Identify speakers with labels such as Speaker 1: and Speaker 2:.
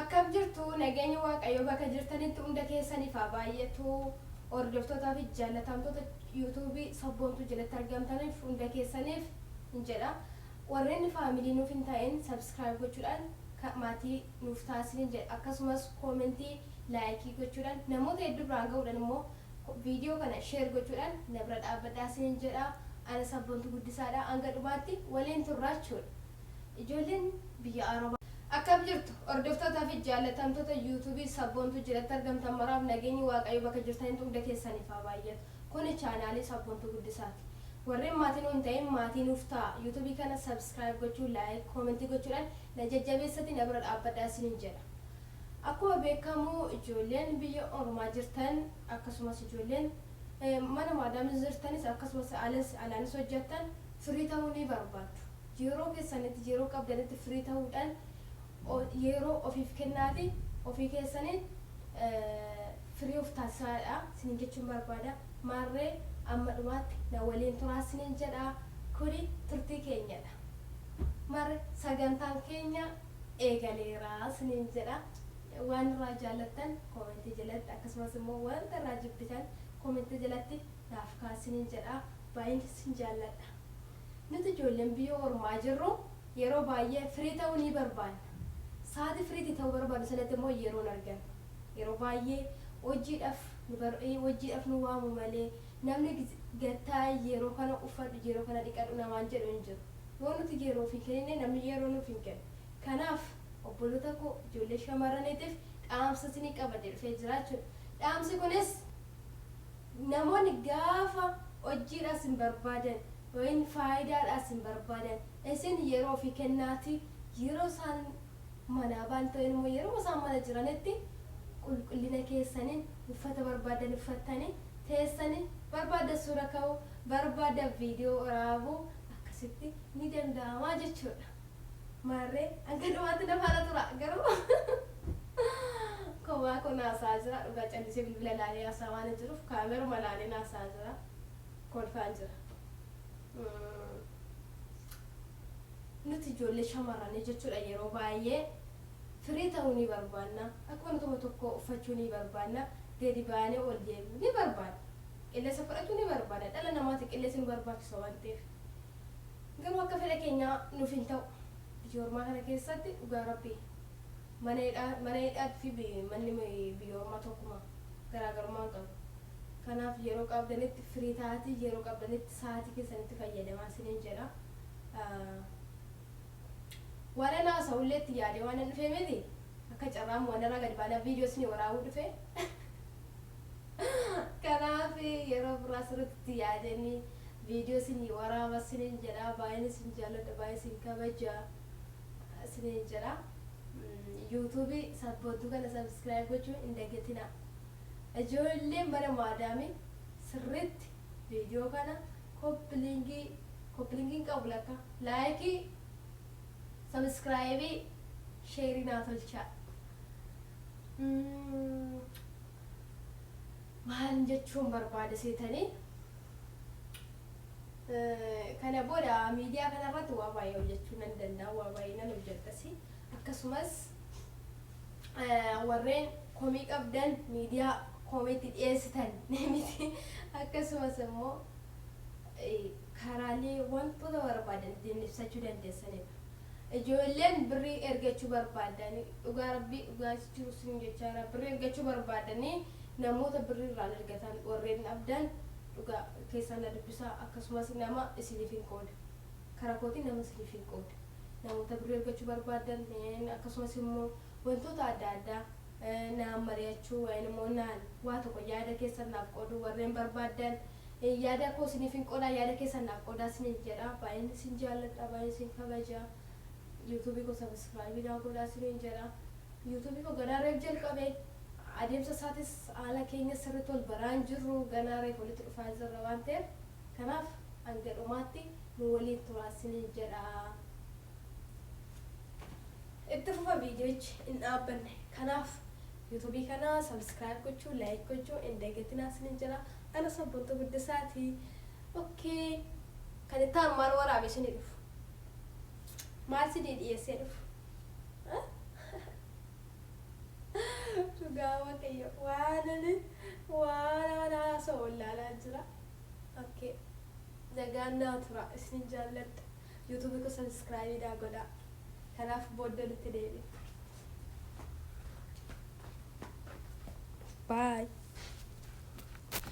Speaker 1: Akkam jirtu? Nageenyi Waaqayyoo bakka jirtanitti hunda keessaniif haa baay'atu. Hordoftootaa fi jaallatamtoota yuutuubii Sabboontuu jalatti argamtaniif hunda keessaniif hin jedha. Warreen family nuuf hin ta'in subscribe gochuudhaan maatii nuuf taasisanii jedha. Akkasumas koomentii, laayikii gochuudhaan, namoota hedduu biraan gahuudhaan immoo viidiyoo kana share gochuudhaan na bira dhaabbadhaa isiniin jedha. Ana Sabboontuu Guddisaadha. Hanga dhumaatti waliin turraa jechuudha. Ijoolleen biyya Arabaa. Akkam jirtu? Hordoftootaa fi jaallatamtoota yuutuubii Sabboontuu jalatti argamtan maraaf nageenyi Waaqayyoo bakka jirtanitti hunda keessaniif haa baay'atu. Kuni chaanaalii Sabboontuu Guddisaati. Warreen maatii nuun ta'in maatii nuuf ta'a. Yuutuubii kana subscribe gochuu, like, koomentii gochuudhaan na jajjabeessati na bira dhaabbadhaa isiniin jedha. Akkuma beekamu ijoolleen biyya ormaa jirtan, akkasumas ijoolleen mana maadaamis jirtanis, akkasumas alas alaanis hojjettan firii ta'uu ni barbaaddu. Yeroo keessanitti, yeroo qabdanitti firii ta'uudhaan yeroo ofiif kennaati ofii keessaniin firii of taasisaadha isiniin jechuun barbaada. Maarree amma dhumaatti na waliin turaa isiniin jedha. Kuni turtii keenyadha. Maarree sagantaan keenya eegaleera isiniin jedha. Waan irraa jaallattan koomentii jalatti, akkasumas immoo wanta irraa jibbitan koomentii jalatti naaf kaasiniin jedha. Baay'een isin jaalladha. Nuti ijoolleen biyya ormaa jirru yeroo baay'ee firii ta'uu ni barbaanna. Sa'aatii firiitii ta'uu barbaannu sanatti immoo yeroo hin argannu. Yeroo baay'ee hojiidhaaf nu waamu malee namni gattaa'ee yeroo kana uffadhu, yeroo kana dhiqadhu namaan jedhu hin jiru. Yoo nuti yeroo of hin kennine namni yeroo nuuf hin kennu. Kanaaf obboloota koo ijoollee shamarraniitiif dhaamsa isinii qabadhee dhufee jira jechuudha. Dhaamsi kunis, namoonni gaafa hojiidhaas hin barbaadan yookiin faayidaadhaas hin barbaadan, isin yeroo ofii kennaatii yeroo isaan manaa ba'an ta'in immoo yeroo isaan mana jiranitti qulqullina keessaniin uffata barbaadan uffattanii teessanii, barbaadan suura ka'uu, barbaadan viidiyoo waraabuu, akkasitti ni danda'amaa jechuudha. Maarree hanga dhumaatti na faana tura. Garuu kophaa koo naasaa jira. Dhugaa callisee bilbila laalee haasaa waan hin jiruuf kaameruma laalee naasaa jira. Kolfaan jira. Nuti ijoollee shamarranii jechuudha yeroo baay'ee firii ta'uu ni barbaanna. Akkuma nutuma tokko uffachuu ni barbaanna. Gadi baanee ol deebi'uu ni barbaanna. Qilleensa fudhachuu ni barbaanna. Dhala namaati, qilleensi nu barbaachisa waan ta'eef. Garuu akka fedha keenyaa nuuf hin ta'u. Biyya ormaa kana keessatti, dhugaa Rabbii, mana hidhaa, mana hidhaa fi manni biyya ormaa tokkuma, garaagarummaa hin qabu. Kanaaf yeroo qabdanitti firii taatii, yeroo qabdanitti sa'aatii keessanitti fayyadamaa isiniin jedha. Waan ana haasa'ullee itti yaadee waan hin dhufee miti. Akka carraan manarraa gadi baanaa viidiyoo isinii waraabuu dhufe. Kanaaf yeroo biraa sirriitti itti yaadanii viidiyoo isinii waraaba isiniin jedha. Baay'een isin jaalladha, baay'ee isin kabaja isiniin jedha. Yuutuubii Sabboontuu kana subscribe gochuu hin dagatinaa. Ijoolleen mana maadaamii sirriitti viidiyoo kana copy linkii, copy linkiin qabu lakka, laayikii, subscribe, sheerii naa tolchaa. Maal jechuun barbaada seetanii? Kana booda miidiyaa kanarratti waa baay'ee hojjechuu nan danda'a, waa baay'ee nan hojjedhasi. Akkasumas warreen komii qabdan miidiyaa komiitti dhiyeessitan miti, akkasumas immoo karaalee wantoota barbaadan ittiin ibsachuu dandeessanidha. Ijoolleen birrii ergachuu barbaadan, dhugaa Rabbii, dhugaa jiru sin jechaa jira, birrii ergachuu barbaadanii namoota birrii irraan ergatan warreen dhabdan dhugaa keessaan na dubbisaa. Akkasumas nama isiniif hin qooda, karaa kootiin nama isiniif hin qooda. Namoota birrii ergachuu barbaadan, akkasumas immoo wantoota adda addaa naan mari'achuu wayin immoo naan waa tokko yaada keessan naaf qooduu warreen barbaaddan, yaada koo isiniif hin qoodaa, yaada keessan naaf qoodaa isiniin jedha. Baay'een isin jaalladha, baay'een isin kabaja. Yuutuubii koo subscribe naa godhaa isiniin jedha. Yuutuubii koo ganaa reef jalqabe, adeemsa isaatis haala keenya sirriitti wal baraan jirru, ganaa reef walitti dhufaa jirra waan ta'eef, kanaaf hanga dhumaatti nu waliin turaa isiniin jedha. Itti fufa, viidiyochi hin dhaabbanne. Kanaaf yuutuubii kana subscribe gochuu, like gochuu hin dagatinaa isiniin jedha. Ana Sabboontuu Guddisaati. Okay, kan itti aanu maal waraabee isinii dhufu? Maal isinii dhiyeessee dhufu? Waaqayyo waan ani waan ana haasa'u wallaalaa jira. Okay. Nagaan naa tura, isin jaalladha. YouTube ko subscribe daa godhaa. Kanaaf booddee nutti deebi'a. Bye.